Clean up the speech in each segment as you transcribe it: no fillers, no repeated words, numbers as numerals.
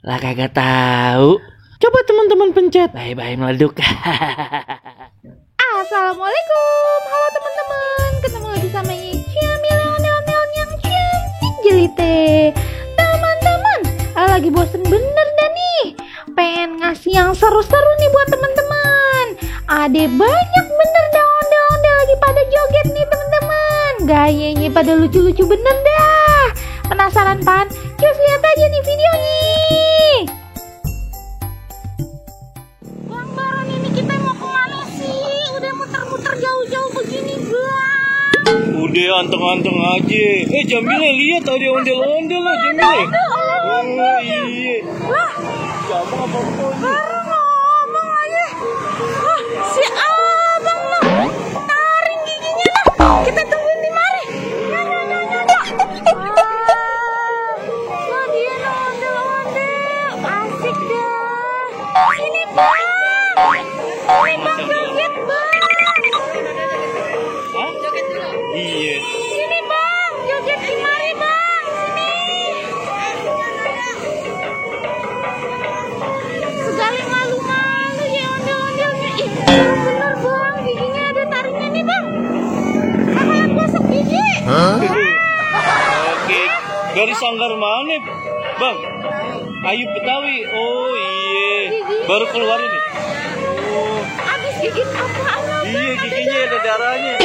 Lah kagak tahu. Coba teman-teman pencet. Bye-bye meleduk. Assalamualaikum, halo teman-teman. Ketemu lagi sama Jamil ondel-ondel yang cantik jelite. Teman-teman, lagi bosen bener dah nih. Pengen ngasih yang seru-seru nih buat teman-teman. Ada banyak bener dah ondel-ondel lagi pada joget nih teman-teman. Gayanya pada lucu-lucu bener dah. Penasaran pan? Cus lihat aja nih videonya. Bang, ini kita mau kemana sih? Udah muter-muter jauh-jauh begini bang. Udah anteng-anteng aja. Jamile lihat ada ondel-ondel lah Jamile. Oh iya. Wah, Siapa apa-apa ini? baru ngomong aja. Wah, si abang mah taring giginya dah. Kita tungguin di mari. Wah, dia ondel-ondel. Asik dah. Ini bang. Ini bang joget bang. Hah? Iya. Sini bang, joget di mari bang. Sini. Segala malu-malu ya ondel-ondelnya. Ih, bener bang, giginya ada taringnya nih bang. Bakalan gosok gigi. Oke. Dari Sanggar mana, Bang? Ayu Betawi. Oh iya. Baru keluar ini. Oh. Abis gigit apaan lo bang? Iya, giginya ada darahnya.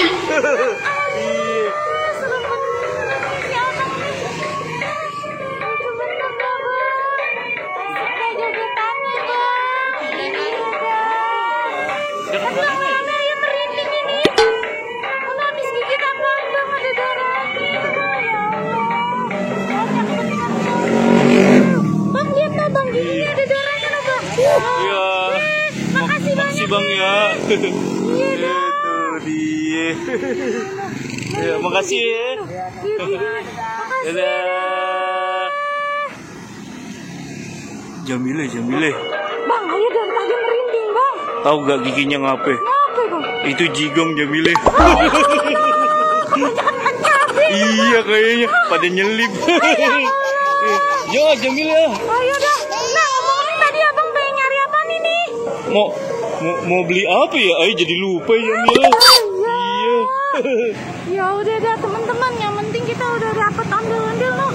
Iya. Serem bener si abang nih. Lucu bener dah bang. Asik dah jogetannya bang. Iya dah. Jangan Bang, balik. mana yang merinding ini? Mana habis gigit apaan bang? Ada darahnya. Ya Allah. Banyak bener. Bang, lihat dah bang, giginya ada darahnya dah bang. Iya. Makasih banyak. Bang ya. Iya dah. Itu dia. Ya, makasih ya. Iya, giginya. Makasih. Dadah. Jamile. Bang, ayo dari tadi merinding bang. Tahu gak giginya ngapain? Ngapain bang? Itu jigong Jamile. Capek. Iya kayaknya pada nyelip. Yo Jamile. Ayo dah. Nah, ngomongin tadi abang pengen nyari apa nih? Mau beli apa ya? Ayo jadi lupa Jamile. Iya. Ya udah dah teman-teman, yang penting kita udah dapet ondel-ondel loh.